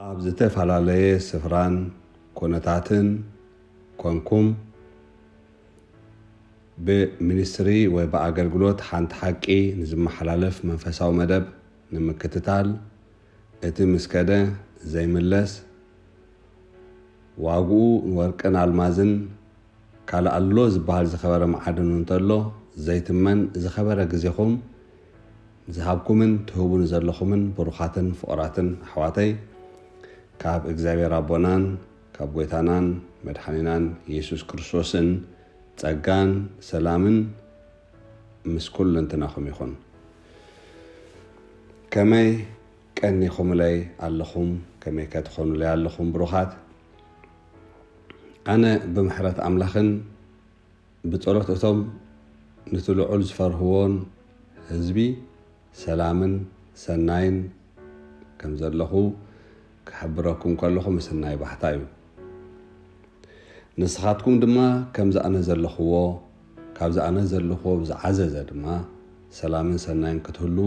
ኣብ ዝተፈላለየ ስፍራን ኩነታትን ኮንኩም ብሚኒስትሪ ወይ ብኣገልግሎት ሓንቲ ሓቂ ንዝመሓላለፍ መንፈሳዊ መደብ ንምክትታል፣ እቲ ምስ ከደ ዘይምለስ፣ ዋግኡ ንወርቅን ኣልማዝን ካልእ ኣሎ ዝበሃል ዝኸበረ መዓድን እንተሎ ዘይትመን ዝኸበረ ግዜኹም ዝሃብኩምን ትህቡን ዘለኹምን ብሩኻትን ፍቑራትን ኣሕዋተይ፣ ካብ እግዚኣብሔር ኣቦናን ካብ ጐይታናን መድሓኒናን የሱስ ክርስቶስን ጸጋን ሰላምን ምስ ኩልንትናኹም ይኹን። ከመይ ቀኒኹምለይ ኣለኹም? ከመይ ከ ትኾኑለይ ኣለኹም ብሩኻት? ኣነ ብምሕረት ኣምላኽን ብጸሎት እቶም ንቲ ልዑል ዝፈርህዎን ህዝቢ ሰላምን ሰናይን ከም ዘለኹ ክሕብረኩም ከለኹ ምስናይ ባህታ እዩ። ንስኻትኩም ድማ ከምዚ ኣነ ዘለኽዎ፣ ካብዚ ኣነ ዘለኽዎ ብዝዓዘዘ ድማ ሰላምን ሰናይን ክትህሉ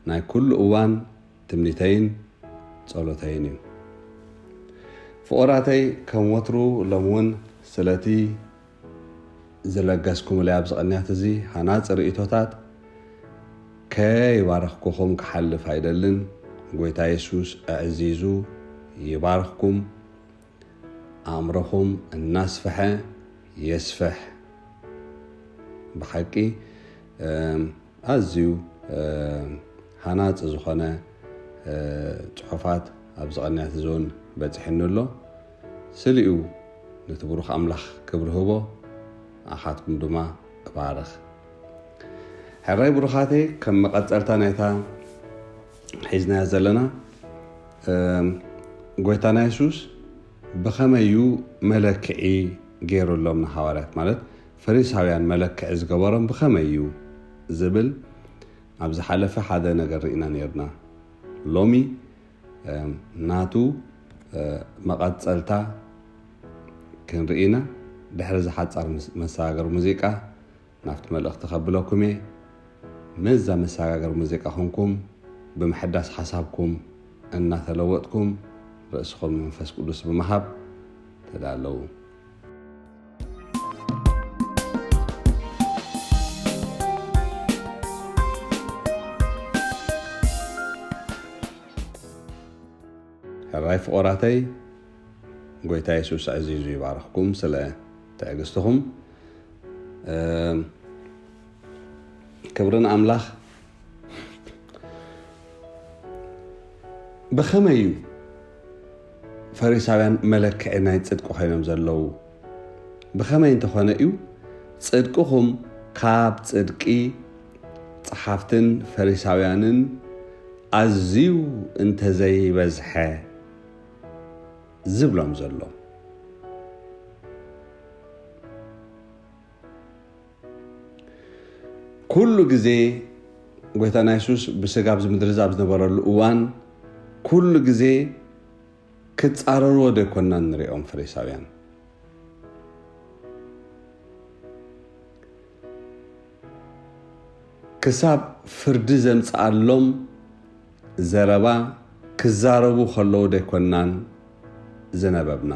ናይ ኩሉ እዋን ትምኒተይን ጸሎተይን እዩ። ፍቑራተይ፣ ከም ወትሩ ሎም እውን ስለቲ ዝለገስኩምለይ ኣብዚ ቅንያት እዚ ሃናጺ ርእይቶታት ከይባረኽኩኹም ክሓልፍ ኣይደልን። ጐይታ የሱስ ኣዕዚዙ ይባርኽኩም። ኣእምሮኹም እናስፍሐ የስፍሕ። ብሓቂ፣ እም፣ ኣዝዩ፣ እም፣ ሃናጺ ዝኾነ፣ እ፣ ጽሑፋት ኣብዚ ቅንያት እዚ እውን በጺሑኒ ኣሎ። ስሊኡ ነቲ ብሩኽ ኣምላኽ ክብሪ ህቦ፣ ንኣኻትኩም ድማ እባርኽ። ሕራይ ብሩኻተይ፣ ከም መቐጸልታ ናይታ ሒዝናያ ዘለና፣ እም፣ ጐይታና የሱስ ብኸመይ እዩ መለክዒ ገይሩሎም ንሃዋርያት? ማለት ፈሪሳውያን መለክዒ ዝገበሮም ብኸመይ እዩ ዝብል ኣብ ዝሓለፈ ሓደ ነገር ርኢና ነይርና። ሎሚ፣ እም፣ ናቱ፣ እ፣ መቐጸልታ ክንርኢ ኢና። ድሕሪ እዚ ሓጻር ምስ-፣ መሰጋገሪ ሙዚቃ ናብቲ መልእኽቲ ከብለኩም እየ። ምስዛ መሰጋገሪ ሙዚቃ ኾንኩም ብምሕዳስ ሓሳብኩም እናተለወጥኩም ርእስኹም ንመንፈስ ቅዱስ ብምሃብ ተዳለዉ። ሕራይ ፍቑራተይ፣ ጐይታ የሱስ ኣዕዚዙ ይባርኽኩም ስለ ትዕግስትኹም። እም፣ ክብሪ ንኣምላኽ። ብኸመይ እዩ ፈሪሳውያን መለክዒ ናይ ጽድቂ ኮይኖም ዘለዉ? ብኸመይ እንተኾነ እዩ ጽድቅኹም ካብ ጽድቂ ጸሓፍትን ፈሪሳውያንን ኣዝዩ እንተዘይበዝሐ ዝብሎም ዘሎ? ኩሉ ግዜ ጐይታና የሱስ ብስጋ ኣብዚ ምድሪ እዚ ኣብ ዝነበረሉ እዋን፣ ኩሉ ግዜ ክጻረርዎ ዶ ኣይኮንናን ንሪኦም ፈሪሳውያን? ክሳብ ፍርዲ ዘምጽኣሎም ዘረባ ክዛረቡ ከለዉ ዶ ኣይኮንናን ዝነበብና?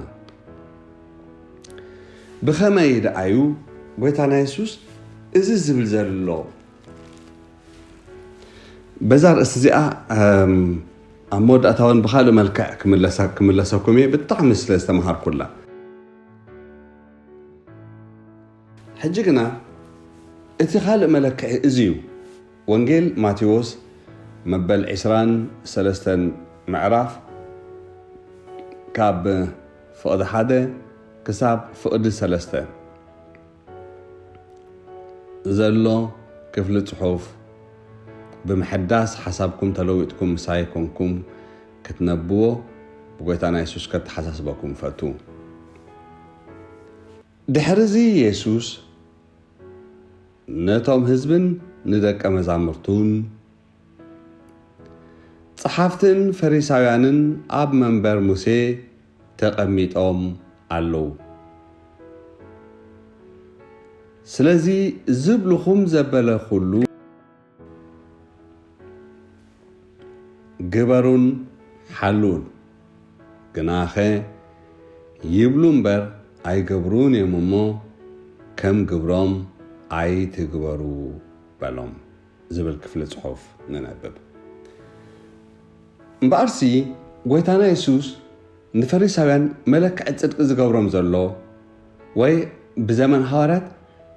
ብኸመይ ደኣ እዩ ጐይታና የሱስ እዚ ዝብል ዘሎ? በዛ ርእሲ እዚኣ፣ እም፣ ኣብ መወዳእታ እውን ብኻልእ መልክዕ ክምለሳ-፣ ክምለሰኩም እየ፣ ብጣዕሚ ስለ ዝተምሃርኩላ። ሕጂ ግና እቲ ካልእ መለክዒ እዚ እዩ። ወንጌል ማቴዎስ መበል ዕስራን ሰለስተን ምዕራፍ ካብ ፍቕዲ ሓደ ክሳብ ፍቕዲ ሰለስተ ዘሎ ክፍሊ ጽሑፍ ብምሕዳስ ሓሳብኩም ተለዊጥኩም ምሳይ ኮንኩም ክትነብዎ ብጎይታና የሱስ ከተሓሳስበኩም እፈቱ። ድሕርዚ የሱስ ነቶም ህዝብን ንደቀ መዛሙርቱን፣ ጸሓፍትን ፈሪሳውያንን ኣብ መንበር ሙሴ ተቐሚጦም ኣለዉ። ስለዚ ዝብልኹም ዘበለ ኩሉ ግበሩን ሓልዉን። ግናኸ ይብሉ እምበር ኣይገብሩን እዮም እሞ፣ ከም ግብሮም ኣይትግበሩ በሎም ዝብል ክፍሊ ጽሑፍ ንነብብ። እምበኣርሲ፣ ጐይታና የሱስ ንፈሪሳውያን መለክዒ ጽድቂ ዝገብሮም ዘሎ፣ ወይ ብዘመን ሃዋርያት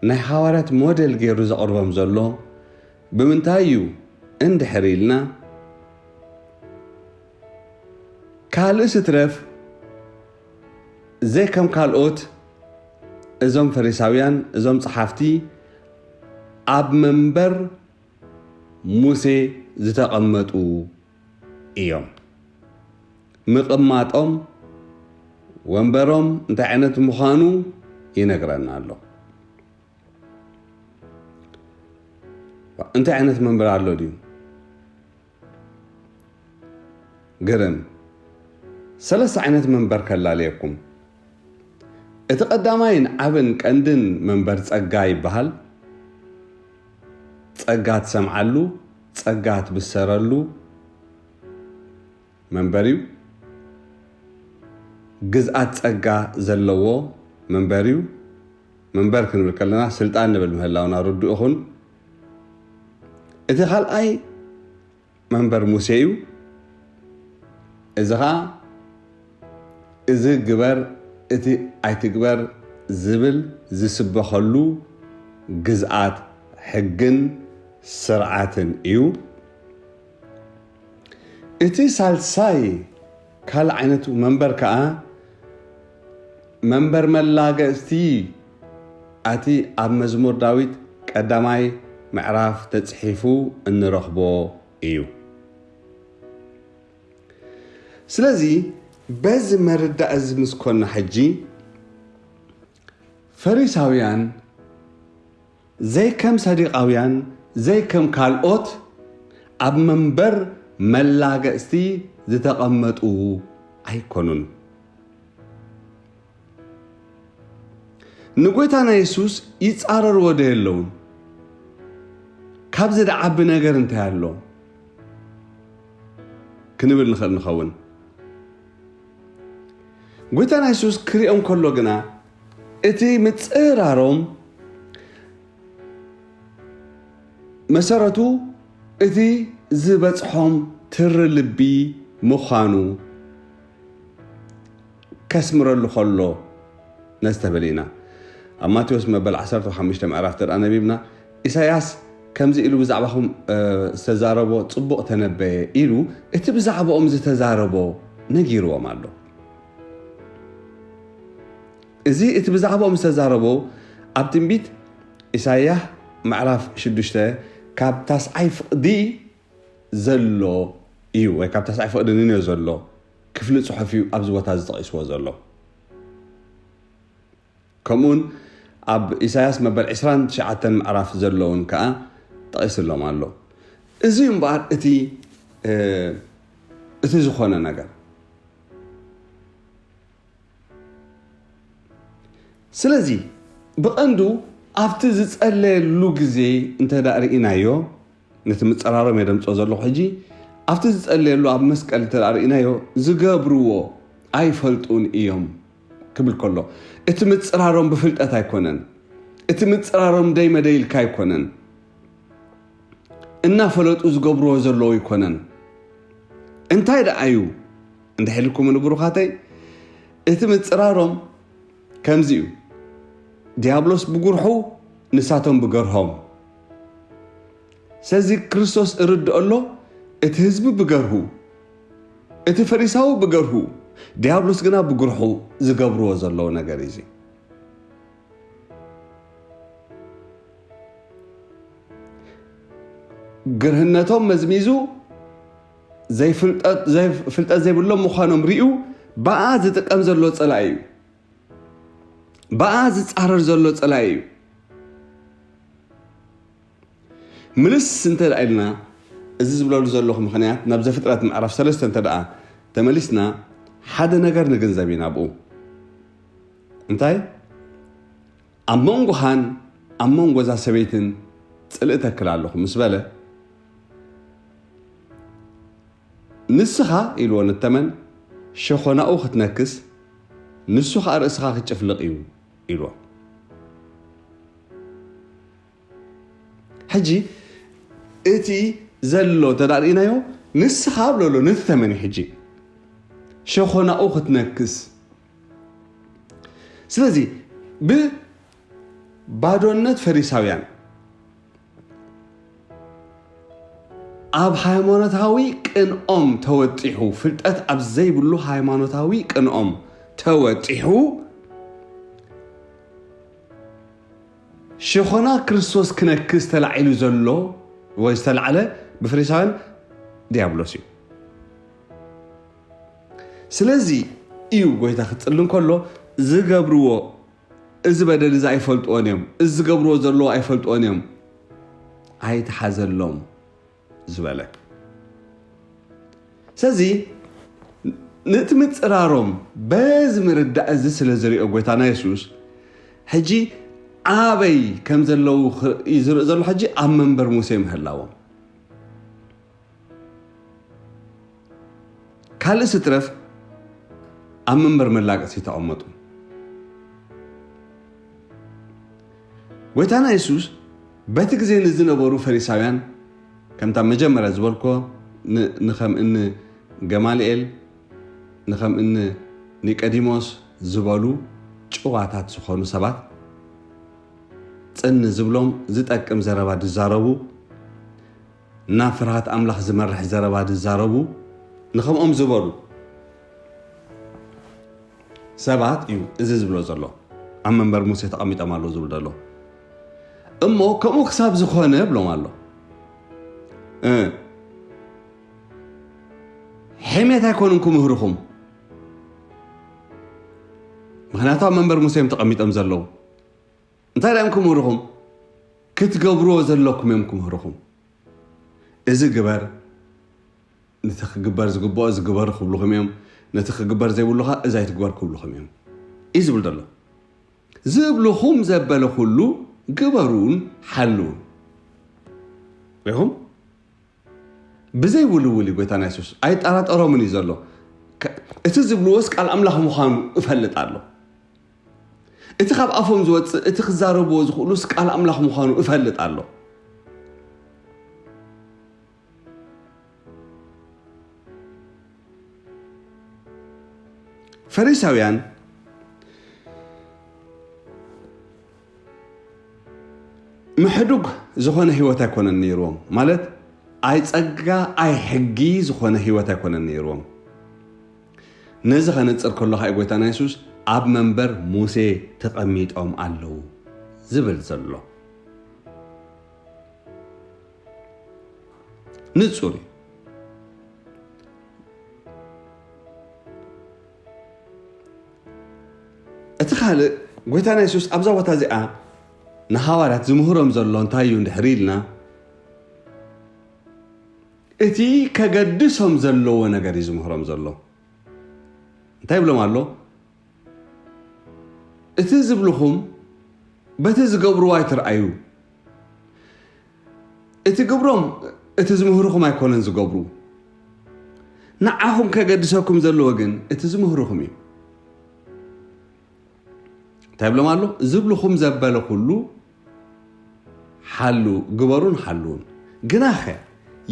ናይ ሃዋርያት ሞዴል ገይሩ ዘቕርቦም ዘሎ ብምንታይ እዩ እንድሕር ኢልና፣ ካልእስ ይትረፍ ዘይከም ካልኦት እዞም ፈሪሳውያን፣ እዞም ጸሓፍቲ ኣብ መንበር ሙሴ ዝተቐመጡ እዮም። ምቕማጦም፣ ወንበሮም እንታይ ዓይነት ምዃኑ ይነግረና ኣሎ። እንታይ ዓይነት መንበር ኣሎ ድዩ? ግርም። ሰለስተ ዓይነት መንበር ከላልየኩም። እቲ ቀዳማይን ዓብን ቀንድን መንበር ጸጋ ይበሃል። ጸጋ ትሰምዓሉ፣ ጸጋ ትብሰረሉ መንበር እዩ። ግዝኣት ጸጋ ዘለዎ መንበር እዩ። መንበር ክንብል ከለና ስልጣን ንብል ምህላውና ርዱእ ይኹን። እቲ ካልኣይ መንበር ሙሴ እዩ። እዚ ኸኣ እዚ ግበር፣ እቲ ኣይትግበር ዝብል ዝስበኸሉ ግዝኣት ሕግን ስርዓትን እዩ። እቲ ሳልሳይ ካልእ ዓይነት መንበር ከኣ መንበር መላገጽቲ፣ ኣቲ ኣብ መዝሙር ዳዊት ቀዳማይ ምዕራፍ ተጽሒፉ እንረኽቦ እዩ። ስለዚ በዚ መርዳእ እዚ ምስ ኮና ሕጂ ፈሪሳውያን ዘይከም ሰዲቃውያን ዘይከም ካልኦት ኣብ መንበር መላገጽቲ ዝተቐመጡ ኣይኮኑን። ንጎይታና የሱስ ይጻረርዎ ዶ የለውን? ካብዚ ዝዓቢ ነገር እንታይ ኣሎ? ክንብል ንኽእል ንኸውን። ጎይታና የሱስ ክሪኦም ከሎ ግና እቲ ምጽራሮም መሰረቱ እቲ ዝበጽሖም ትሪ ልቢ ምዃኑ ከስምረሉ ከሎ ነስተብህል ኢና። ኣብ ማቴዎስ መበል ዓሰርተ ሓሙሽተ ምዕራፍ ተደኣ ነቢብና፣ ኢሳያስ ከምዚ ኢሉ ብዛዕባኹም ዝተዛረቦ ጽቡቕ ተነበየ ኢሉ እቲ ብዛዕባኦም ዝተዛረቦ ነጊርዎም ኣሎ። እዚ እቲ ብዛዕባኦም ዝተዛረቦ ኣብ ትንቢት ኢሳያስ ምዕራፍ ሽዱሽተ ካብ ታስዓይ ፍቕዲ ዘሎ እዩ፣ ወይ ካብ ታስዓይ ፍቕዲ ንንዮ ዘሎ ክፍሊ ጽሑፍ እዩ ኣብዚ ቦታ እዚ ተጠቒስዎ ዘሎ። ከምኡውን ኣብ ኢሳያስ መበል ዕስራን ትሽዓተን ምዕራፍ ዘለውን ከኣ ጠቒስሎም ኣሎ። እዚ እዩ እምበኣር እቲ እቲ ዝኾነ ነገር። ስለዚ ብቐንዱ ኣብቲ ዝጸለየሉ ግዜ እንተ ደኣ ርኢናዮ፣ ነቲ ምጽራሮም እየ ደምጾ ዘለኹ ሕጂ፣ ኣብቲ ዝጸለየሉ ኣብ መስቀል እንተ ደኣ ርኢናዮ፣ ዝገብርዎ ኣይፈልጡን እዮም ክብል ከሎ፣ እቲ ምጽራሮም ብፍልጠት ኣይኮነን። እቲ ምጽራሮም ደይ መደይ ኢልካ ኣይኮነን። እናፈለጡ ዝገብርዎ ዘለዉ ኣይኮነን። እንታይ ደኣ እዩ እንድሕልኩም ንብሩኻተይ፣ እቲ ምጽራሮም ከምዚ እዩ። ዲያብሎስ ብጉርሑ፣ ንሳቶም ብገርሆም። ስለዚ ክርስቶስ እርድኦ ኣሎ፣ እቲ ህዝቢ ብገርሁ፣ እቲ ፈሪሳዊ ብገርሁ፣ ዲያብሎስ ግና ብጉርሑ ዝገብርዎ ዘለዉ ነገር እዩ እዚ። ግርህነቶም መዝሚዙ፣ ዘይፍልጠት፣ ዘይ-፣ ፍልጠት ዘይብሎም ምዃኖም ሪኡ፣ ብኣ ዝጥቀም ዘሎ ጸላኢ እዩ። ብኣ ዝጻረር ዘሎ ጸላኢ እዩ። ምልስ እንተ ደኣ ኢልና፣ እዚ ዝብለሉ ዘለኹ ምኽንያት ናብ ዘፍጥረት ምዕራፍ ሰለስተ እንተ ደኣ ተመሊስና፣ ሓደ ነገር ንግንዘብ ኢና ኣብኡ። እንታይ? ኣብ መንጎኻን ኣብ መንጎ እዛ ሰበይትን ጽልኢ ተክል ኣለኹ ምስ በለ፣ ንስኻ፣ ኢልዎ ንተመን፣ ሸኾናኡ ክትነክስ፣ ንሱ ኸኣ ርእስኻ ክጭፍልቕ እዩ ኢልዎ። ሕጂ እቲ ዘሎ እንተ ደኣ ርኢናዮ፣ ንስኻ ብለሎ ነቲ ተመን እዩ። ሕጂ ሸኾናኡ ክትነክስ። ስለዚ ብባዶነት ፈሪሳውያን ኣብ ሃይማኖታዊ ቅንኦም ተወጢሑ፣ ፍልጠት ኣብ ዘይብሉ ሃይማኖታዊ ቅንኦም ተወጢሑ፣ ሸኾና ክርስቶስ ክነክስ ተላዒሉ ዘሎ ወይ ዝተላዕለ ብፈሪሳውያን ዲያብሎስ እዩ። ስለዚ እዩ ጎይታ ክጽሊ እንከሎ ዝገብርዎ፣ እዚ በደል እዚ ኣይፈልጥዎን እዮም፣ እዚ ዝገብርዎ ዘለዉ ኣይፈልጥዎን እዮም፣ ኣይትሓዘሎም ዝበለ። ስለዚ ነቲ ምጽራሮም በዚ ምርዳእ እዚ ስለ ዝሪኦ ጎይታና የሱስ፣ ሕጂ ኣበይ ከም ዘለዉ ኽ-፣ እዩ ዝርኢ ዘሎ። ሕጂ ኣብ መንበር ሙሴ ምህላዎም። ካልእ ስትረፍ ኣብ መንበር መላቀሲ ተቐመጡ። ጎይታና የሱስ በቲ ግዜ ንዝነበሩ ፈሪሳውያን፣ ከምታ መጀመርያ ዝበልኮ፣ ን-፣ ንኸም እኒ ገማልኤል፣ ንኸም እኒ ኒቀዲሞስ ዝበሉ ጭዋታት ዝኾኑ ሰባት፣ ጽን ዝብሎም ዝጠቅም ዘረባ ዝዛረቡ፣ ናብ ፍርሃት ኣምላኽ ዝመርሕ ዘረባ ዝዛረቡ፣ ንኸምኦም ዝበሉ ሰባት እዩ እዚ ዝብሎ ዘሎ። ኣብ መንበር ሙሴ ተቐሚጦም ኣለዉ ዝብል ዘሎ። እሞ ከምኡ ክሳብ ዝኾነ ብሎም ኣሎ። እ፣ ሕሜት ኣይኮኑን ክምህርኹም። ምኽንያቱ ኣብ መንበር ሙሴ እዮም ተቐሚጦም ዘለዉ። እንታይ ደኣ እዮም ክምህርኹም? ክትገብርዎ ዘለኩም እዮም ክምህርኹም። እዚ ግበር፣ ነቲ ክግበር ዝግብኦ እዚ ግበር ክብልኹም እዮም። ነቲ ክግበር ዘይብሉ ኸኣ እዚ ኣይትግበር ክብልኹም እዮም እዩ ዝብል ዘሎ። ዝብልኹም ዘበለ ኩሉ ግበሩን ሓልዉን። ሪኹም? ብዘይ ውልውል እዩ ጎይታና የሱስ። ኣይጠራጠሮምን እዩ ዘሎ። ከ-፣ እቲ ዝብልዎስ ቃል ኣምላኽ ምዃኑ እፈልጥ ኣሎ። እቲ ካብ ኣፎም ዝወጽእ፣ እቲ ክዛረብዎ ዝኽእሉስ ቃል ኣምላኽ ምዃኑ እፈልጥ ኣሎ። ፈሪሳውያን ምሕዱግ ዝኾነ ህይወት ኣይኮነን ነይርዎም። ማለት፣ ኣይ ጸጋ ኣይ ሕጊ ዝኾነ ህይወት ኣይኮነን ነይርዎም። ነዚ ከነጽር ከሎ ኸኣ ጎይታና የሱስ ኣብ መንበር ሙሴ ተቐሚጦም ኣለዉ ዝብል ዘሎ። ንጹር እዩ። እቲ ካልእ፣ ጎይታና የሱስ ኣብዛ ቦታ እዚኣ ንሃዋርያት ዝምህሮም ዘሎ እንታይ እዩ እንድሕር ኢልና፣ እቲ ከገድሶም ዘለዎ ነገር እዩ ዝምህሮም ዘሎ። እንታይ ይብሎም ኣሎ? እቲ ዝብልኹም በቲ ዝገብርዎ ኣይትርኣዩ። እቲ ግብሮም እቲ ዝምህርኹም ኣይኮነን ዝገብሩ። ንዓኹም ከገድሰኩም ዘለዎ ግን እቲ ዝምህርኹም እዩ። እንታይ ይብሎም ኣሎ? ዝብልኹም ዘበለ ኩሉ ሓሉ፣ ግበሩን ሓልዉን። ግናኸ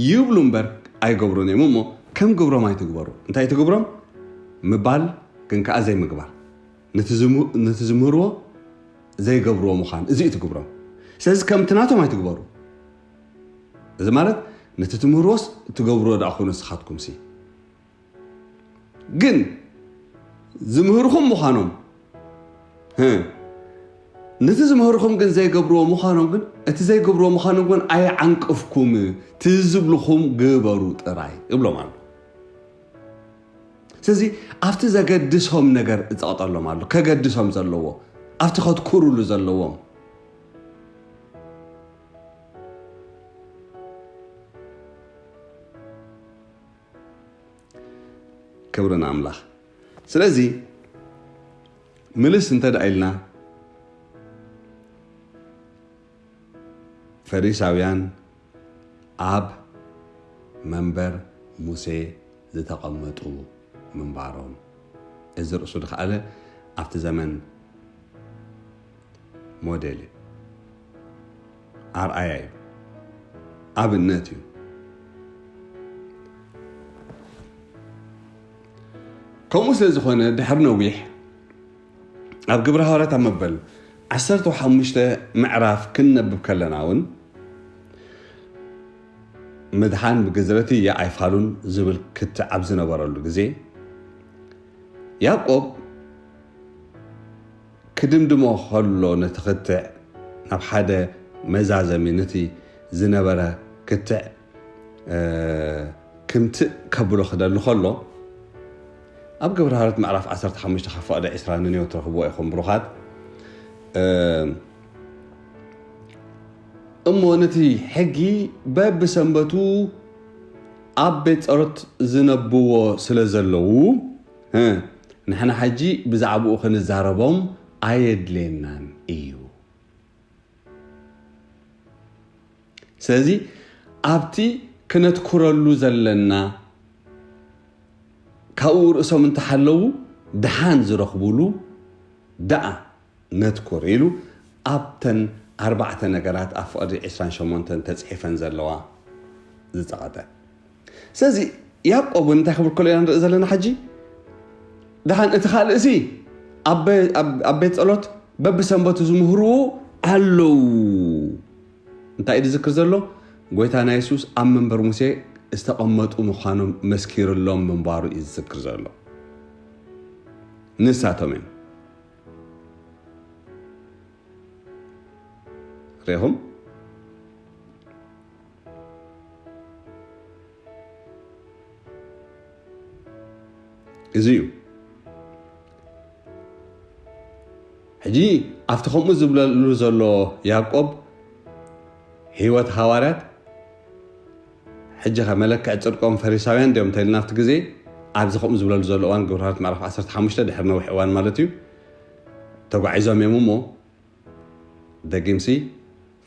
ይብሉ እምበር ኣይገብሩን እዮም እሞ ከም ግብሮም ኣይትግበሩ። እንታይ እቲ ግብሮም? ምባል ግን ከኣ ዘይምግባር። ነቲ ዝሙ-፣ ነቲ ዝምህርዎ ዘይገብርዎ ምዃን፣ እዚ እዩ እቲ ግብሮም። ስለዚ ከምቲ ናቶም ኣይትግበሩ። እዚ ማለት ነቲ ትምህርዎስ ትገብርዎ ደኣ ኹኑ ንስኻትኩምሲ። ግን ዝምህርኹም ምዃኖም፣ ህ፣ ነቲ ዝምህርኹም ግን ዘይገብርዎ ምዃኖም ግን፣ እቲ ዘይገብርዎ ምዃኖም ግን ኣይዓንቅፍኩም፣ እቲ ዝብልኹም ግበሩ ጥራይ እብሎም ኣሎ። ስለዚ ኣብቲ ዘገድሶም ነገር እጸቕጠሎም ኣሎ፣ ከገድሶም ዘለዎ፣ ኣብቲ ከትኩሩሉ ዘለዎም። ክብሪ ንኣምላኽ። ስለዚ ምልስ እንተ ደኣ ኢልና፣ ፈሪሳውያን ኣብ መንበር ሙሴ ዝተቐመጡ ምንባሮም። እዚ ርእሱ ዝኸኣለ ኣብቲ ዘመን ሞዴል እዩ፣ ኣርኣያ እዩ፣ ኣብነት እዩ። ከምኡ ስለ ዝኾነ ድሕሪ ነዊሕ ኣብ ግብረ ሃዋርያት ኣብ መበል ዓሰርተ ሓሙሽተ ምዕራፍ ክንነብብ ከለና እውን ምድሓን ብግዝረቲ እያ ኣይፋሉን ዝብል ክትዕ ኣብ ዝነበረሉ ግዜ ያዕቆብ ክድምድሞ ከሎ ነቲ ክትዕ ናብ ሓደ መዛዘሚ ነቲ ዝነበረ ክትዕ ክምትእ ከብሎ ክደሊ ከሎ ኣብ ግብረ ሃዋርያት ምዕራፍ ዓሰርተ ሓሙሽተ ካብ ፍቕዲ ዕስራ ንንዮ ትረኽብዎ ኢኹም ብሩኻት። እሞ ነቲ ሕጊ በብሰንበቱ ኣብ ቤት ጸሎት ዝነብዎ ስለ ዘለዉ ንሕና ሕጂ ብዛዕባኡ ክንዛረቦም ኣየድልየናን እዩ። ስለዚ ኣብቲ ክነትኩረሉ ዘለና ካብኡ ርእሶም እንተሓለዉ ደሓን ዝረኽቡሉ ደኣ ነትኩር ኢሉ ኣብተን ኣርባዕተ ነገራት ኣብ ፍቕዲ ዕስራን ሸሞንተን ተጽሒፈን ዘለዋ ዝጸቐጠ። ስለዚ ያዕቆብ እውን እንታይ ክብል ከሎ ኢና ንርኢ ዘለና ሕጂ? ደሓን እቲ ካልእሲ ኣብ ቤት ጸሎት በብሰንበቱ ዝምህርዎ ኣለዉ። እንታይ እዩ ዝዝክር ዘሎ? ጎይታና የሱስ ኣብ መንበር ሙሴ ዝተቐመጡ ምዃኖም መስኪርሎም ምንባሩ እዩ ዝዝክር ዘሎ። ንሳቶም እዮም። ርኢኹም? እዚ እዩ። ሕጂ ኣብቲ ከምኡ ዝብለሉ ዘሎ ያዕቆብ ህይወት ሃዋርያት ሕጂ ከ መለክዕ ጽድቆም ፈሪሳውያን ድዮም እንተኢልና ኣብቲ ግዜ ኣብዚ ከምኡ ዝብለሉ ዘሎ እዋን ግብርሃት ምዕራፍ ዓሰርተ ሓሙሽተ ድሕሪ ነዊሕ እዋን ማለት እዩ ተጓዒዞም እዮም እሞ ደጊምሲ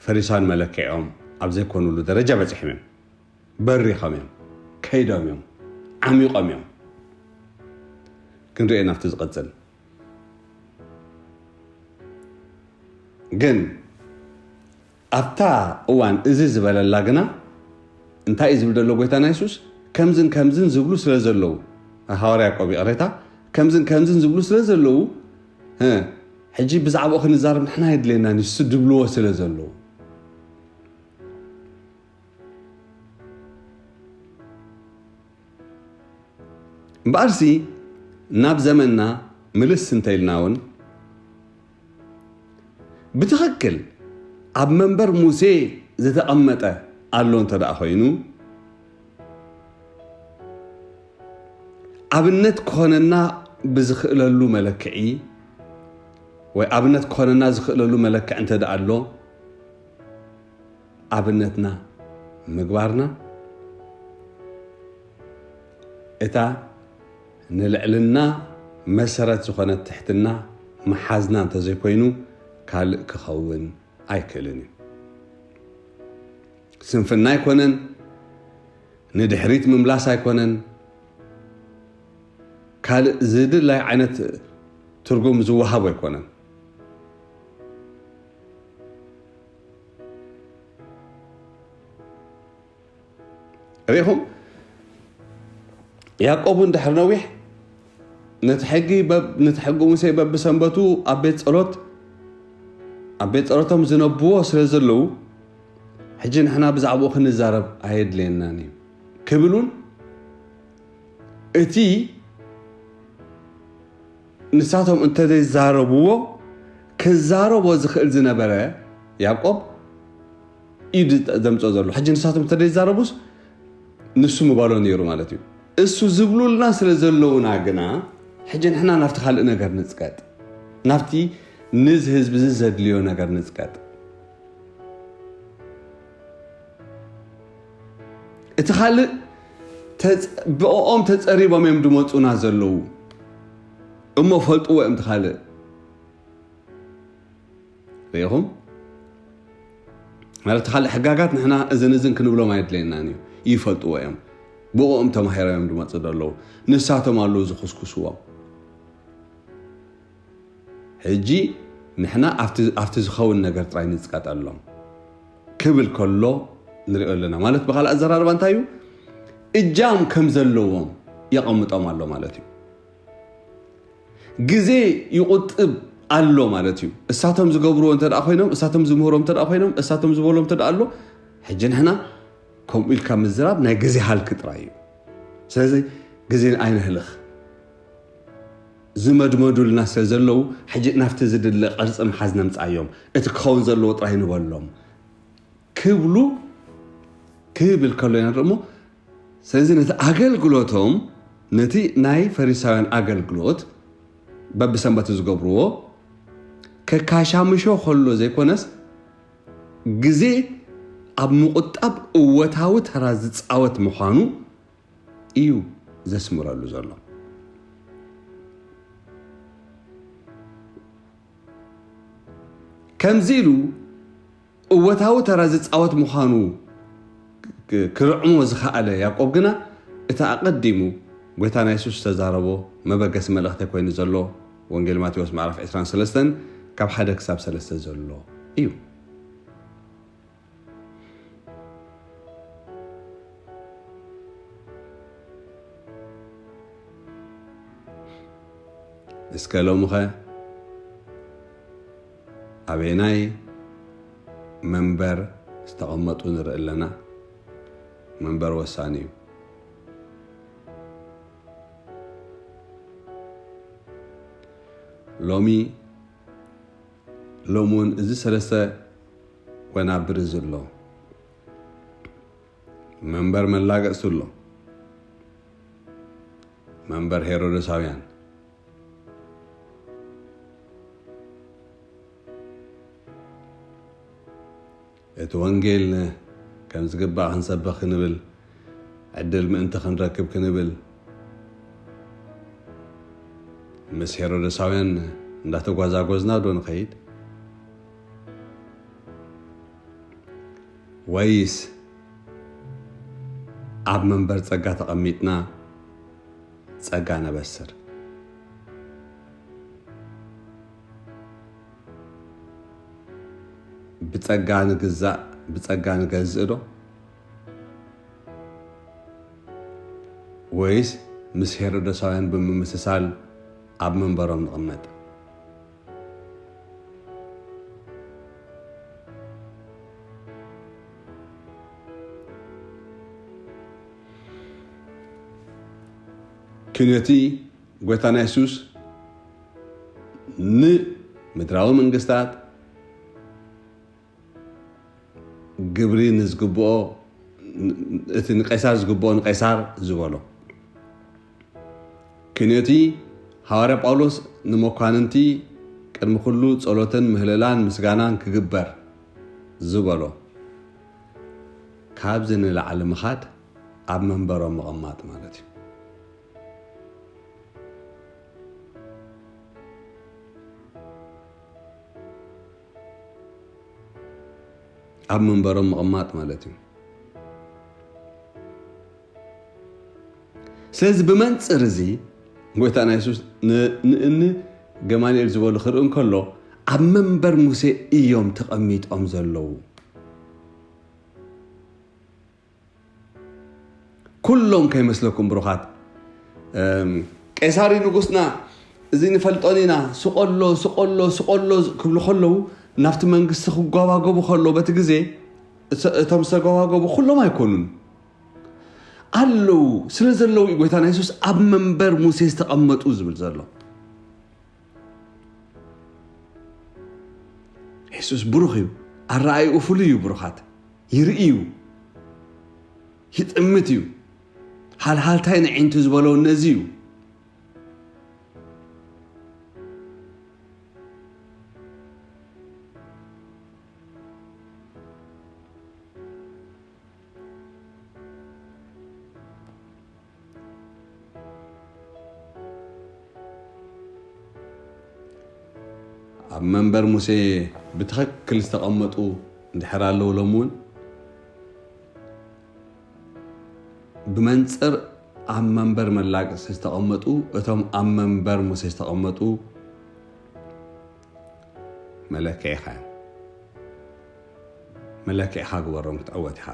ፈሪሳውያን መለክዒኦም ኣብ ዘይኮኑሉ ደረጃ በጺሖም እዮም። በሪኾም እዮም፣ ከይዶም እዮም፣ ዓሚቖም እዮም። ክንሪኦ ናብቲ ዝቐጽል ግን ኣብታ እዋን እዚ ዝበለላ ግና እንታይ እዩ ዝብል ዘሎ ጎይታና የሱስ? ከምዝን ከምዝን ዝብሉ ስለ ዘለዉ፣ ሃዋርያ ያዕቆብ ይቕሬታ፣ ከምዝን ከምዝን ዝብሉ ስለ ዘለዉ ሕጂ ብዛዕባኡ ክንዛረብ ንሕና የድልየና ንሱ ድብልዎ ስለ ዘለዉ እምበኣርሲ ናብ ዘመንና ምልስ እንተኢልና እውን ብትኽክል ኣብ መንበር ሙሴ ዝተቐመጠ ኣሎ እንተ ደኣ ኮይኑ ኣብነት ክኾነና ብዝኽእለሉ መለክዒ ወይ ኣብነት ክኾነና ዝኽእለሉ መለክዒ እንተ ደኣ ኣሎ ኣብነትና ምግባርና እታ ንልዕልና መሰረት ዝኾነት ትሕትና መሓዝና እንተዘይኮይኑ ካልእ ክኸውን ኣይክእልን እዩ። ስንፍና ኣይኮነን፣ ንድሕሪት ምምላስ ኣይኮነን፣ ካልእ ዝድላይ ዓይነት ትርጉም ዝወሃቦ ኣይኮነን። ርኢኹም? ያዕቆብ እውን ድሕሪ ነዊሕ ነቲ ሕጊ በብ- ነቲ ሕጊ ሙሴ በብሰንበቱ ኣብ ቤት ጸሎት ኣብ ቤት ጸሎቶም ዝነብዎ ስለ ዘለዉ ሕጂ ንሕና ብዛዕባኡ ክንዛረብ ኣየድልየናን እዩ ክብል እውን እቲ ንሳቶም እንተዘይዛረብዎ ክዛረቦ ዝኽእል ዝነበረ ያዕቆብ እዩ ዘምፅኦ ዘሎ። ሕጂ ንሳቶም እንተዘይዛረቡስ ንሱ ምባሎ ነይሩ ማለት እዩ። እሱ ዝብሉልና ስለ ዘለውና ግና ሕጂ ንሕና ናብቲ ካልእ ነገር ንፅቀጥ፣ ናብቲ ንዚ ህዝቢ እዚ ዘድልዮ ነገር ንፅቀጥ። እቲ ካልእ ተጸ- ብኦም ተጸሪቦም እዮም ድመጹና ዘለዉ እሞ ፈልጥዎ እዮም። እቲ ካልእ ርኢኹም ማለት እቲ ካልእ ሕጋጋት ንሕና እዝን እዝን ክንብሎም ኣየድለየናን እዩ። ይፈልጥዎ እዮም። ብኦም ተማሂሮም እዮም ዝመፁ ዘለዉ። ንሳቶም ኣለዉ ዝኹስኩስዎም። ሕጂ ንሕና ኣብቲ ዝኸውን ነገር ጥራይ ንፅቀጠሎም ክብል ከሎ ንሪኦ ኣለና። ማለት ብኻልእ ኣዘራርባ እንታይ እዩ? እጃም ከም ዘለዎም የቐምጦም ኣሎ ማለት እዩ። ግዜ ይቑጥብ ኣሎ ማለት እዩ። እሳቶም ዝገብርዎ እንተ ደኣ ኮይኖም፣ እሳቶም ዝምህሮም እንተ ደኣ ኮይኖም፣ እሳቶም ዝበሎም እንተ ደኣ ኣሎ፣ ሕጂ ንሕና ከምኡ ኢልካ ምዝራብ ናይ ግዜ ሃልኪ ጥራይ እዩ። ስለዚ ግዜ ኣይነህልኽ። ዝመድመዱልና ስለ ዘለዉ፣ ሕጂ ናብቲ ዝድለ ቅርጺ ምሓዝ ነምጽኣዮም። እቲ ክኸውን ዘለዎ ጥራይ ንበሎም ክብሉ ክብል ከሎ ኢና ንርኢ እሞ፣ ስለዚ ነቲ ኣገልግሎቶም፣ ነቲ ናይ ፈሪሳውያን ኣገልግሎት በብሰንበቱ ዝገብርዎ ከካሻምሾ ከሎ ዘይኮነስ፣ ግዜ ኣብ ምቑጣብ እወታዊ ተራ ዝጻወት ምዃኑ እዩ ዘስምረሉ ዘሎ። ከምዚ ኢሉ እወታዊ ተራ ዝጻወት ምዃኑ ክ-፣ ክርዕሞ ዝኸኣለ ያዕቆብ ግና፣ እቲ ኣቐዲሙ ጐይታና የሱስ ዝተዛረቦ መበገሲ መልእኽቲ ኮይኑ ዘሎ፣ ወንጌል ማቴዎስ ምዕራፍ ዕስራን ሰለስተን ካብ ሓደ ክሳብ ሰለስተ ዘሎ እዩ። እስከ ሎምኸ ኣበየናይ መንበር ዝተቐመጡ ንርኢ ኣለና? መንበር ወሳኒ እዩ። ሎሚ፣ ሎሚ እውን እዚ ሰለስተ ወናብር እዚ ኣሎ። መንበር መላገጽቲ ኣሎ። መንበር ሄሮዶሳውያን። እቲ ወንጌል ከም ዝግባእ ክንሰብኽ ክንብል፣ ዕድል ምእንቲ ክንረክብ ክንብል፣ ምስ ሄሮዶሳውያን እንዳተጓዛጎዝና ዶ ንኸይድ? ወይስ ኣብ መንበር ጸጋ ተቐሚጥና ጸጋ ነበስር? ብጸጋ ንግዛእ፣ ብጸጋ ንገዝእ ዶ? ወይስ ምስ ሄሮዶሳውያን ብምምስሳል ኣብ መንበሮም ንቕመጥ? ክንዮቲ ጎይታና የሱስ ንምድራዊ መንግስታት ግብሪ ንዝግብኦ፣ እቲ ንቄሳር ዝግብኦ ንቄሳር ዝበሎ። ክንዮቲ ሃዋርያ ጳውሎስ ንመኳንንቲ ቅድሚ ኩሉ ጸሎትን ምህለላን ምስጋናን ክግበር ዝበሎ። ካብዚ ንላዕሊ ምኻድ ኣብ መንበሮም ምቕማጥ ማለት እዩ። ኣብ መንበሮም ምቕማጥ ማለት እዩ። ስለዚ ብመንጽር እዚ ጎይታና የሱስ ን-፣ ንእኒ ገማልኤል ዝበሉ ክርኢ እንከሎ፣ ኣብ መንበር ሙሴ እዮም ተቐሚጦም ዘለዉ። ኩሎም ከይመስለኩም ብሩኻት፣ እም፣ ቄሳር እዩ ንጉስና፣ እዚ ንፈልጦን ኢና፣ ስቆሎ፣ ስቆሎ፣ ስቆሎ ክብሉ ከለዉ፣ ናብቲ መንግስቲ ክጓባገቡ ከለዉ፣ በቲ ግዜ እተ-፣ እቶም ዝተጓባገቡ ኩሎም ኣይኮኑን። ኣለዉ፣ ስለ ዘለዉ እዩ ጎይታና የሱስ ኣብ መንበር ሙሴ ዝተቐመጡ ዝብል ዘሎ። የሱስ ብሩኽ እዩ። ኣረኣእይኡ ፍሉይ እዩ ብሩኻት። ይርኢ እዩ። ይጥምት እዩ። ሃልሃልታይ ንዒንቱ ዝበሎ ነዚ እዩ። ኣብ መንበር ሙሴ ብትኽክል ዝተቐመጡ እንድሕር ኣለዉ፣ ሎም እውን ብመንጽር ኣብ መንበር መላገጺ ዝተቐመጡ፣ እቶም ኣብ መንበር ሙሴ ዝተቐመጡ መለክዒኻ እዮም። መለክዒኻ ግበሮም፣ ክትዕወት ኢኻ።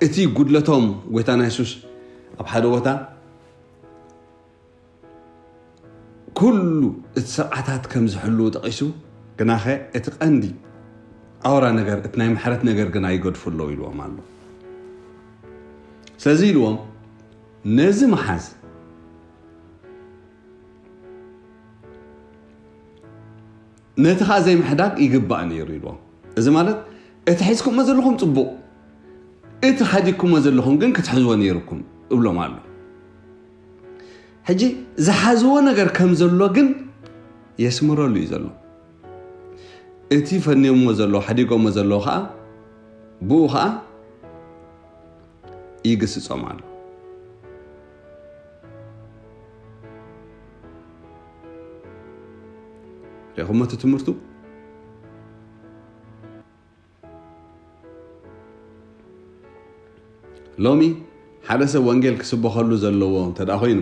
እቲ ጉድለቶም ጎይታና የሱስ ኣብ ሓደ ቦታ ኩሉ እቲ ስርዓታት ከም ዝሕልዉ ጠቒሱ፣ ግናኸ እቲ ቀንዲ ኣውራ ነገር፣ እቲ ናይ ምሕረት ነገር ግና ይገድፉ ኣለዉ ኢልዎም ኣሎ። ስለዚ ኢልዎም፣ ነዚ ምሓዝ፣ ነቲ ኸኣ ዘይምሕዳግ ይግባእ ነይሩ ኢልዎም። እዚ ማለት፣ እቲ ሒዝኩሞ ዘለኹም ጽቡቕ፣ እቲ ሓዲግኩሞ ዘለኹም ግን ክትሕዝዎ ነይሩኩም እብሎም ኣሎ። ሕጂ ዝሓዝዎ ነገር ከም ዘሎ ግን የስምረሉ እዩ ዘሎ። እቲ ፈንዮምዎ ዘለዉ፣ ሓዲጎምዎ ዘለዉ ኸኣ፣ ብኡ ኸኣ ይግስጾም ኣሎ። ርኢኹሞ እቲ ትምህርቱ? ሎሚ ሓደ ሰብ ወንጌል ክስበኸሉ ዘለዎ እንተ ደኣ ኮይኑ፣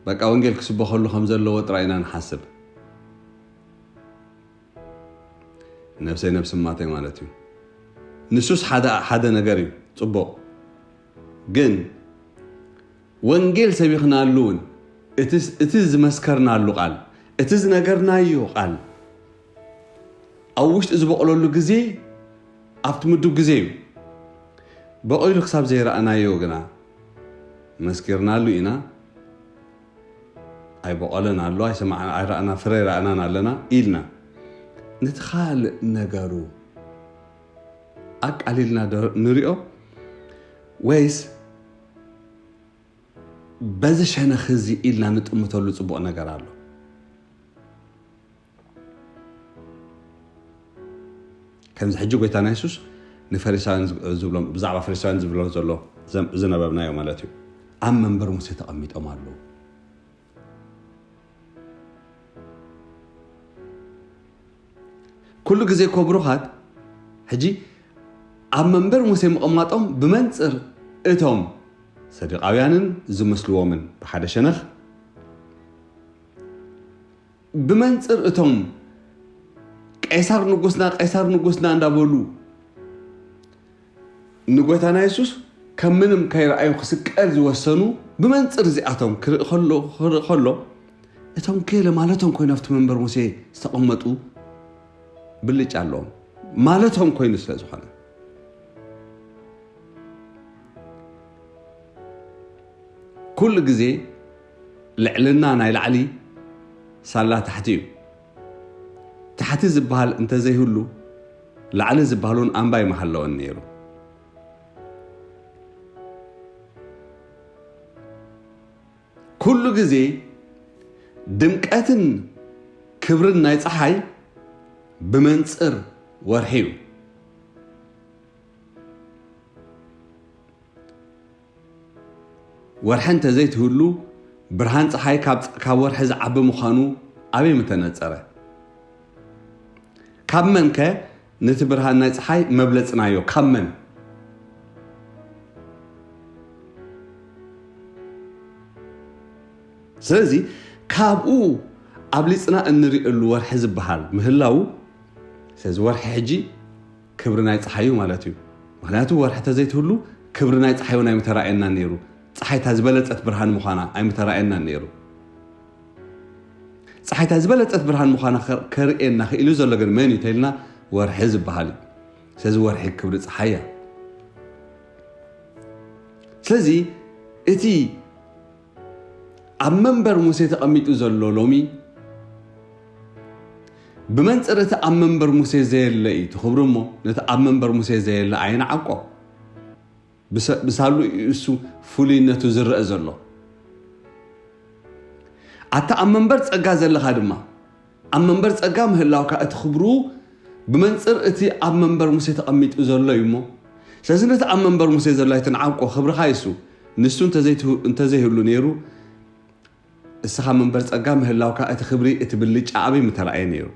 በቃ ወንጌል ክስበኸሉ ከም ዘለዎ ጥራይ ኢና ንሓስብ። ነብሰይ ነብሲ ማተይ ማለት እዩ። ንሱስ ሓደ፣ ሓደ ነገር እዩ፣ ጽቡቕ። ግን ወንጌል ሰቢኽናሉ እውን፣ እቲ፣ እቲ ዝመስከርናሉ ቃል፣ እቲ ዝነገርናዮ ቃል፣ ኣብ ውሽጢ ዝበቑለሉ ግዜ፣ ኣብቲ ምዱብ ግዜ እዩ። በቒሉ ክሳብ ዘይረኣናዮ ግና፣ መስኪርናሉ ኢና፣ ኣይበቖለን ኣሎ፣ ኣይሰማዕና፣ ኣይረኣና፣ ፍረ ኣይረኣናን ኣለና ኢልና፣ ነቲ ካልእ ነገሩ ኣቃሊልና ዶ ንሪኦ? ወይስ በዚ ሸነኽ እዚ ኢልና ንጥምተሉ ጽቡቕ ነገር ኣሎ? ከምዚ ሕጂ ጎይታና የሱስ ንፈሪሳውያን ዝብ-፣ ዝብሎም፣ ብዛዕባ ፈሪሳውያን ዝብሎም ዘሎ ዘም-፣ ዝነበብናዮ ማለት እዩ። ኣብ መንበር ሙሴ ተቐሚጦም ኣለዉ። ኩሉ ግዜ እኮ ብሩኻት፣ ሕጂ ኣብ መንበር ሙሴ ምቕማጦም ብመንጽር እቶም ሰዱቃውያንን ዝመስልዎምን ብሓደ ሸነኽ፣ ብመንጽር እቶም "ቄሳር ንጉስና፣ ቄሳር ንጉስና" እንዳበሉ ንጎይታና የሱስ ከም ምንም ከይረኣዩ ክስቀል ዝወሰኑ፣ ብመንጽር እዚኣቶም ክርኢ ከሎ፣ ክርኢ ከሎ፣ እቶም ገለ ማለቶም ኮይኑ ኣብቲ መንበር ሙሴ ዝተቐመጡ ብልጫ ኣለዎም። ማለቶም ኮይኑ ስለ ዝኾነ። ኩሉ ግዜ ልዕልና ናይ ላዕሊ ሳላ ታሕቲ እዩ። ታሕቲ ዝበሃል እንተዘይህሉ፣ ላዕሊ ዝበሃል እውን ኣምባይ ምሃለወን ነይሩ። ኩሉ ግዜ ድምቀትን ክብርን ናይ ጸሓይ ብመንጽር ወርሒ እዩ። ወርሒ እንተዘይትህሉ፣ ብርሃን ጸሓይ ካብ፣ ካብ ወርሒ ዝዓቢ ምዃኑ ኣበይ ምተነጸረ? ካብ መንከ ነቲ ብርሃን ናይ ጸሓይ መብለጽናዮ? ካብ መን? ስለዚ ካብኡ ኣብሊጽና እንርእየሉ ወርሒ ዝበሃል ምህላዉ፣ ስለዚ ወርሒ ሕጂ ክብሪ ናይ ጸሓይ እዩ ማለት እዩ። ምኽንያቱ ወርሒ ተዘይትህሉ ክብሪ ናይ ጸሓይ እውን ኣይምተራእየናን ነይሩ። ጸሓይ እታ ዝበለጸት ብርሃን ምዃና ኣይምተራእየናን ነይሩ። ጸሓይ እታ ዝበለጸት ብርሃን ምዃና ከ-፣ ከርእየና ክኢሉ ዘሎ ግን መን እዩ ተኢልና፣ ወርሒ ዝበሃል እዩ። ስለዚ ወርሒ ክብሪ ጸሓይ እያ። ስለዚ እቲ ኣብ መንበር ሙሴ ተቐሚጡ ዘሎ ሎሚ፣ ብመንጽር እቲ ኣብ መንበር ሙሴ ዘየለ እዩ እቲ ክብሪ እሞ፣ ነቲ ኣብ መንበር ሙሴ ዘየለ ኣይንዓቆ። ብሰ-፣ ብሳሉ እዩ እሱ ፍሉይነቱ ዝረአ ዘሎ። ኣታ ኣብ መንበር ጸጋ ዘለኻ ድማ፣ ኣብ መንበር ጸጋ ምህላውካ እቲ ክብሩ ብመንጽር እቲ ኣብ መንበር ሙሴ ተቐሚጡ ዘሎ እዩ እሞ፣ ስለዚ ነቲ ኣብ መንበር ሙሴ ዘሎ ኣይትንዓቆ፣ ክብርኻ እዩ እሱ። ንሱ እንተዘይትህ-፣ እንተዘይህሉ ነይሩ፣ እስኻ መንበር ጸጋ ምህላውካ እቲ ክብሪ፣ እቲ ብልጫ ኣበይ ምተራእየ ነይሩ?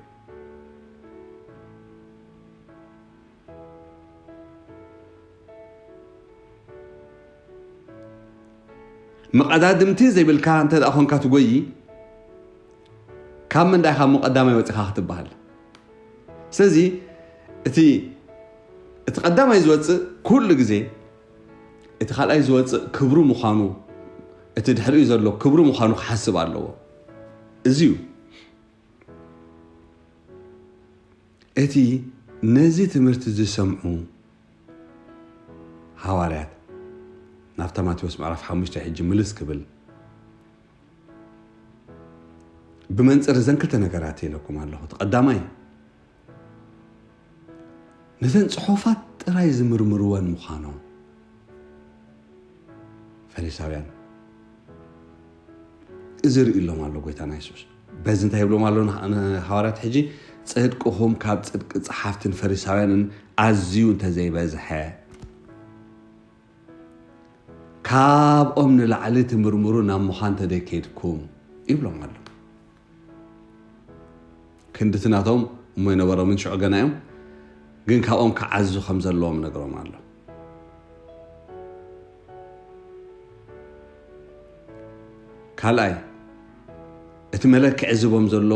መቐዳድምቲ ዘይብልካ እንተ ደኣ ኾንካ ትጎዪ፣ ካብ ምንዳይ ካብ ቀዳማይ ወጺኻ ክትበሃል። ስለዚ እቲ፣ እቲ ቀዳማይ ዝወጽእ ኩሉ ግዜ እቲ ካልኣይ ዝወጽእ ክብሩ ምዃኑ፣ እቲ ድሕሪኡ ዘሎ ክብሩ ምዃኑ ክሓስብ ኣለዎ። እዚ እዩ እቲ ነዚ ትምህርቲ ዝሰምዑ ሃዋርያት ናብታ ማቴዎስ ምዕራፍ ሓሙሽተ ሕጂ ምልስ ክብል ብመንጽር እዘን ክልተ ነገራት ኢለኩም ኣለኹ። እቲ ቀዳማይ ነዘን ጽሑፋት ጥራይ ዝምርምርወን ምዃኖም ፈሪሳውያን እዚ ርእሎም ኣሎ ጎይታና የሱስ። በዚ እንታይ ይብሎም ኣሎ ንሃዋርያት ሕጂ? ጽድቅኹም ካብ ጽድቂ ጸሓፍትን ፈሪሳውያንን ኣዝዩ እንተዘይበዝሐ፣ ካብኦም ንላዕሊ ትምርምሩ ናብ ምዃን ተደይከድኩም ይብሎም ኣሎ። ክንድቲ ናቶም እሞ ይነበሮምን ሽዑ ገና እዮም፣ ግን ካብኦም ክዓዙ ከም ዘለዎም ነግሮም ኣሎ። ካልኣይ፣ እቲ መለክዒ ዝቦም ዘሎ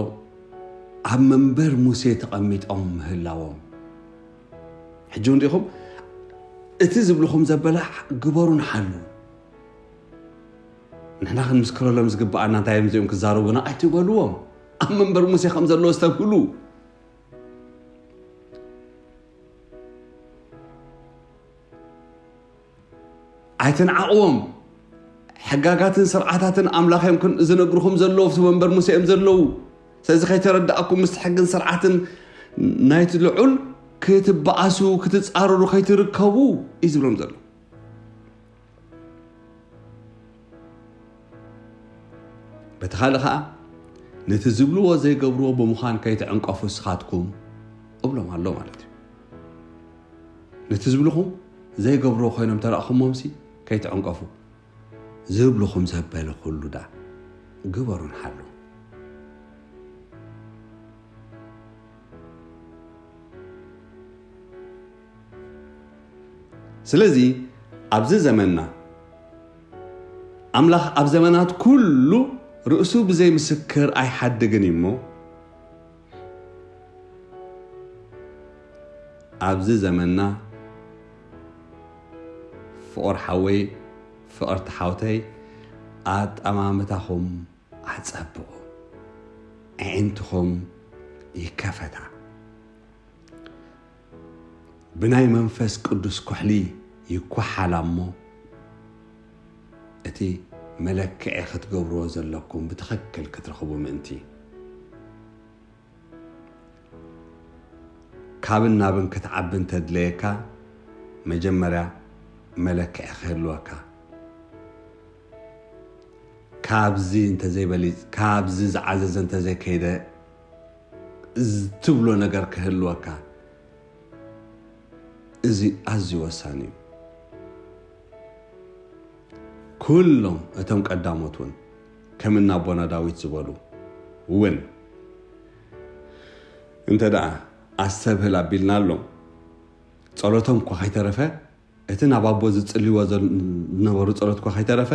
ኣብ መንበር ሙሴ ተቐሚጦም ምህላዎም። ሕጂ እውን ዲኹም እቲ ዝብልኹም ዘበለ ግበሩን ሓሉ። ንሕና ክንምስክረሎም ዝግብኣና እንታይ እዮም እዚኦም ክዛረቡና ኣይትበልዎም። ኣብ መንበር ሙሴ ከም ዘለዎ ዝተብህሉ ኣይትንዓቕዎም። ሕጋጋትን ስርዓታትን ኣምላኽ እዮም ክን-፣ ዝነግርኹም ዘለዉ፣ ኣብቲ መንበር ሙሴ እዮም ዘለዉ። ስለዚ ከይተረዳእኩም ምስቲ ሕግን ስርዓትን ናይቲ ልዑል ክትበኣሱ፣ ክትጻረሩ ከይትርከቡ እዩ ዝብሎም ዘሎ። በቲ ካልእ ኸኣ ነቲ ዝብልዎ ዘይገብርዎ ብምዃን ከይትዕንቀፉ እስኻትኩም እብሎም ኣሎ ማለት እዩ። ነቲ ዝብልኹም ዘይገብርዎ ኮይኖም ተራእኹሞምሲ ከይትዕንቀፉ። ዝብልኹም ዘበለ ኩሉ ዳ ግበሩን ሓሉ። ስለዚ ኣብዚ ዘመንና ኣምላኽ ኣብ ዘመናት ኩሉ ርእሱ ብዘይ ምስክር ኣይሓድግን እዩ እሞ፣ ኣብዚ ዘመንና ፍቑር ሓወይ፣ ፍቕርቲ ሓውተይ፣ ኣጠማምታኹም ኣጸብቑ፣ ኣዒንትኹም ይከፈታ። ብናይ መንፈስ ቅዱስ ኩሕሊ ይኳሓላ እሞ፣ እቲ መለክዒ ክትገብርዎ ዘለኩም ብትኽክል ክትረኽቡ ምእንቲ። ካብን ናብን ክትዓቢ እንተድለየካ፣ መጀመርያ መለክዒ ክህልወካ። ካብዚ እንተዘይበሊጽ፣ ካብዚ ዝዓዘዘ እንተዘይከይደ፣ ዝ-፣ ትብሎ ነገር ክህልወካ። እዚ ኣዝዩ ወሳኒ እዩ። ኩሎም እቶም ቀዳሞት እውን፣ ከም እና ኣቦና ዳዊት ዝበሉ እውን፣ እንተ ደኣ ኣስተብህል ኣቢልና ኣሎም፣ ጸሎቶም እኳ ከይተረፈ፣ እቲ ናብ ኣቦ ዝጽልይዎ ዘል-፣ ዝነበሩ ጸሎት እኳ ከይተረፈ፣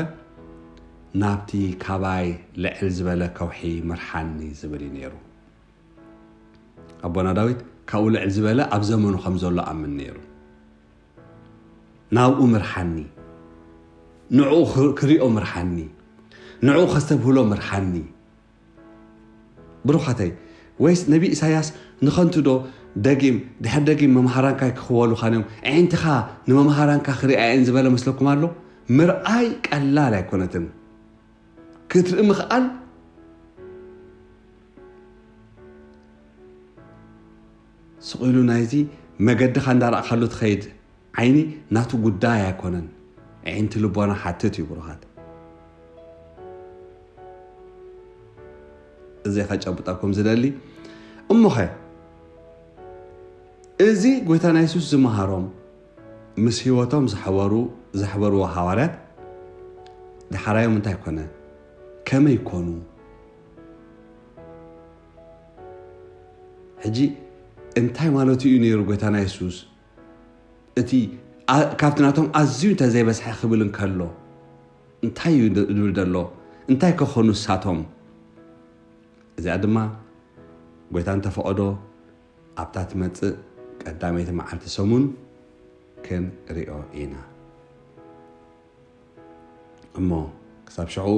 ናብቲ ካባይ ልዕል ዝበለ ከውሒ ምርሓኒ ዝብል እዩ ነይሩ። ኣቦና ዳዊት ካብኡ ልዕል ዝበለ ኣብ ዘመኑ ከም ዘሎ ኣምን ነይሩ። ናብኡ ምርሓኒ፣ ንዕኡ ክ-፣ ክሪኦ ምርሓኒ፣ ንዕኡ ከስተብህሎ ምርሓኒ። ብሩኻተይ፣ ወይስ ነቢ ኢሳያስ ንኸንቱ ዶ ደጊም፣ ድሕር ደጊም መምሃራንካ ክኽወሉኻን እዮም፣ ኣዒንትኻ ንመምሃራንካ ክሪኣየን ዝበለ መስለኩም ኣሎ? ምርኣይ ቀላል ኣይኮነትን። ክትርኢ ምኽኣል ስቕ ኢሉ ናይዚ መገድኻ እንዳረኣኻሉ ትኸይድ ዓይኒ ናቱ ጉዳይ ኣይኮነን። ኣዒንቲ ልቦና ሓትት እዩ ብሩኻት። እዚ ከጨብጠኩም ዝደሊ እሞኸ፣ እዚ ጎይታና የሱስ ዝመሃሮም ምስ ህይወቶም ዘሕበሩ-፣ ዘሕበርዎ ሃዋርያት ዳሕራዮም እንታይ ኮነ? ከመይ ኮኑ? ሕጂ እንታይ ማለቱ እዩ ነይሩ ጎይታና የሱስ? እቲ ኣ- ካብቲ ናቶም ኣዝዩ እንተዘይበዝሐ ክብል እንከሎ እንታይ እዩ ድ- ዝብል ዘሎ? እንታይ ከኾኑ ንሳቶም? እዚኣ ድማ ጎይታ እንተፈቐዶ ኣብታ ትመጽእ ቀዳመይቲ መዓልቲ ሰሙን ክንሪኦ ኢና። እሞ ክሳብ ሽዑ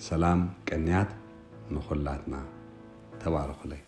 ሰላም ቅንያት ንኹላትና። ተባረኹለይ።